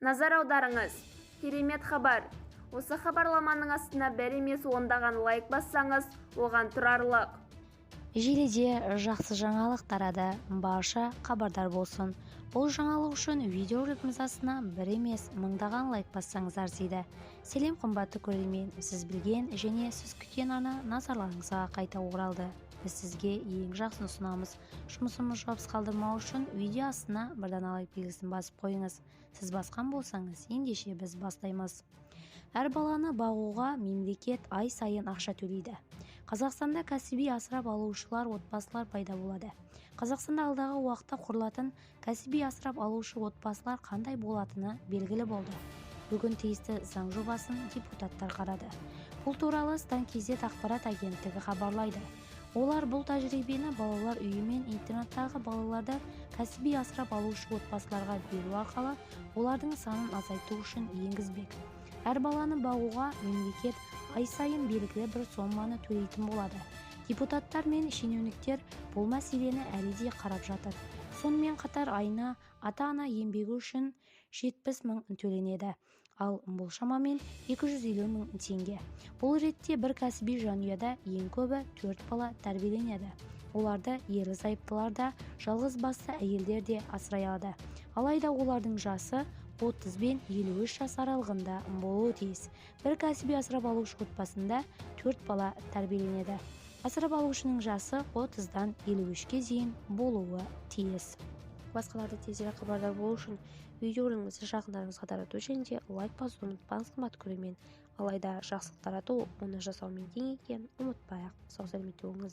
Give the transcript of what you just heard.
Назар аударыңыз! Керемет хабар! Осы хабарламаның астына бір емес ондаған лайк бассаңыз, оған тұрарлық. Желіде жақсы жаңалық тарады. Барша хабардар болсын. Бұл жаңалық үшін видеоролигіміз астына бір емес мыңдаған лайк бассаңыз арзиды. Сәлем, қымбатты көрермен! Сіз білген және сіз күткен арна назарларыңызға қайта оралды. Біз сізге ең жақсысын ұсынамыз. Жұмысымыз жауапсыз қалдырмау үшін видео астына бір дана лайк белгісін басып қойыңыз. Сіз басқан болсаңыз, ендеше біз бастаймыз. Әр баланы бағуға мемлекет ай сайын ақша төлейді. Қазақстанда кәсіби асырап алушылар отбасылар пайда болады. Қазақстанда алдағы уақытта құрылатын кәсіби асырап алушы отбасылар қандай болатыны белгілі болды. Бүгін тиісті заң жобасын депутаттар қарады. Бұл туралы Стан KZ ақпарат агенттігі хабарлайды. Олар бұл тәжірибені балалар үйі мен интернаттағы балаларды кәсіби асырап алушы отбасыларға беру арқылы олардың санын азайту үшін енгізбек. Әр баланы бағуға мемлекет ай сайын белгілі бір соманы төлейтін болады. Депутаттар мен шенеуніктер бұл мәселені әлі де қарап жатыр. Сонымен қатар айына ата-ана еңбегі үшін 70 мың төленеді. Ал бұл шамамен 250 мың теңге. Бұл ретте бір кәсіби жанұяда ең көбі 4 бала тәрбиеленеді. Оларды ерлі-зайыптылар да, жалғыз басты әйелдер де асырай алады. Алайда олардың жасы 30 бен 53 жас аралығында болуы тиіс. Бір кәсіби асырап алушы отбасында 4 бала тәрбиеленеді. Асырап алушының жасы 30-дан 53-ке дейін болуы тиіс. Басқаларды тезірек хабардар болу үшін видеоролигімізді жақындарыңызға тарату және де лайк басуды ұмытпаңыз, қымбатты көрермен. Алайда жақсылық тарату оны жасаумен тең екенін ұмытпайық. Сау сәлеметте болыңыздар.